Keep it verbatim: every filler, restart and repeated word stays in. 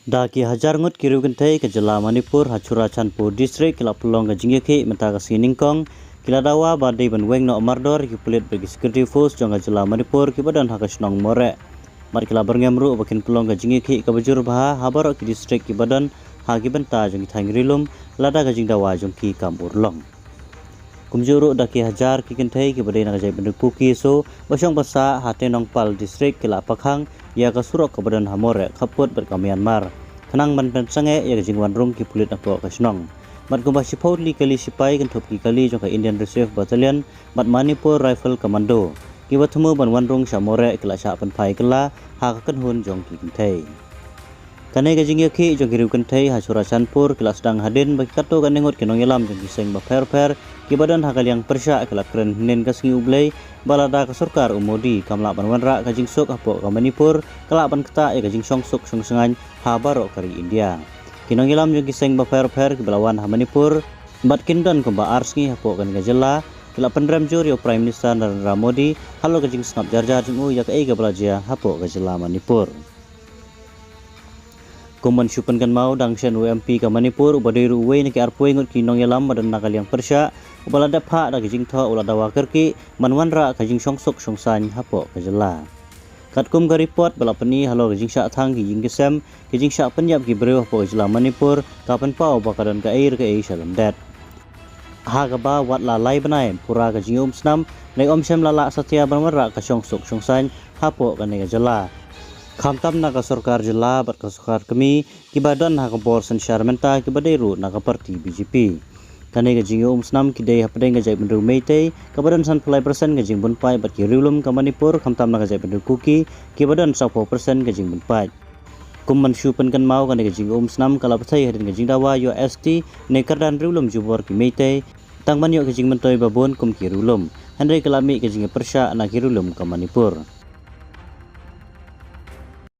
Da ki hajar ngut ki riewkynthei ka jylla Manipur ha Churachandpur District ki la pynlong ka jingïakhih mynta ka sngi nyngkong, ki la dawa ba dei ban weng noh mardor ïa ki pulit bad ki security force jong ka jylla Manipur kiba don ha ka shnong Moreh. Bad ki la byrngem ruh ba kin pynlong ka jingïakhih kaba jur bha ha baroh ki district kiba don ha ki bynta jong ki thaiñ riewlum lada ka jingdawa jong ki kam urlong. Kumjuh ruh da ki hajar ki kynthei kiba dei na ka jaitbynriew Kuki Zo ba shong ba sah ha Tengnoupal District ki la pakhang ïa ka surok kaba don ha Moreh khappud bad ka Myanmar, khnang ban pynsangeh ïa ka jingwan rung ki pulit hapoh ka shnong. Bad kumba shiphew tylli kali shipai kynthup ki kali jong ka Indian Reserve Battalion bad Manipur Rifle Commando kiba thmu ban wan rung sha Moreh ki la shah pynphai kylla ha ka kynhun jong ki kynthei. Kane ka jingïakhih jong ki riewkynthei ha Churachandpur ki la sdang hadien ba ki katto katne ngut ki nongïalam jong ki seng bapher bapher kiba don ha ka liang pyrshah ki la kren hynnin ka sngi U Blei ba lada ka sorkar u Modi kam lah ban wanrah ka jingsuk hapoh ka Manipur, ka lah ban ktah ïa ka jingshongsuk shongsaiñ ha baroh ka ri India. Ki nongïalam jong ki seng bapher bapher kiba la wan ha Manipur bad kin don kumba ar sngi hapoh kane ka jylla ki la pynrem jur ïa u Prime Minister Narendra Modi halor ka jingsngap jar jar jong u ïa kaei kaba la jia hapoh ka jylla Manipur. Kum ban shu pynkynmaw, dang shen u M P ka Manipur uba dei ruh uwei na ki arphew ngut ki nongïalam ba don na ka liang pyrshah, uba la dep phah da ka jingthoh u la dawa kyrkieh ban wanrah ka jingshongsuk shongsaiñ hapoh ka jylla. Katkum ka report ba la pyni halor ka jingshah thang ki ïing ki sem, ka jingshah pynïap ki briew hapoh ka jylla Manipur ka pynpaw ba ka don kaei re kaei sha lyndet. Ha kaba wat la lai bnai pura ka jingïaumsnam, ngi ym shym la lah satia ban wanrah ka shongsuk shongsaiñ hapoh kane ka jylla, khamtam na ka sorkar jylla bad ka sorkar kmie kiba don ha ka bor synshar mynta kiba dei ruh na ka party B J P. Kane ka jingïaumsnam ki dei hapdeng ka jaitbynriew Meitei kaba don sanphew lai percent ka jingbun paid bad ki riewlum ka Manipur khamtam na ka jaitbynriew Kuki kiba don sawphew percent ka jingbun paid. Kum ban shu pynkynmaw, kane ka jingïaumsnam ka la pynthei hadien ka jingdawa ïoh S T ne kyrdan riewlum jubor ki Meitei, tang ban ïoh ka jingmyntoi ba bun kum ki riewlum, hynrei ka la mih ka jingïapyrshah na ki riewlum ka Manipur.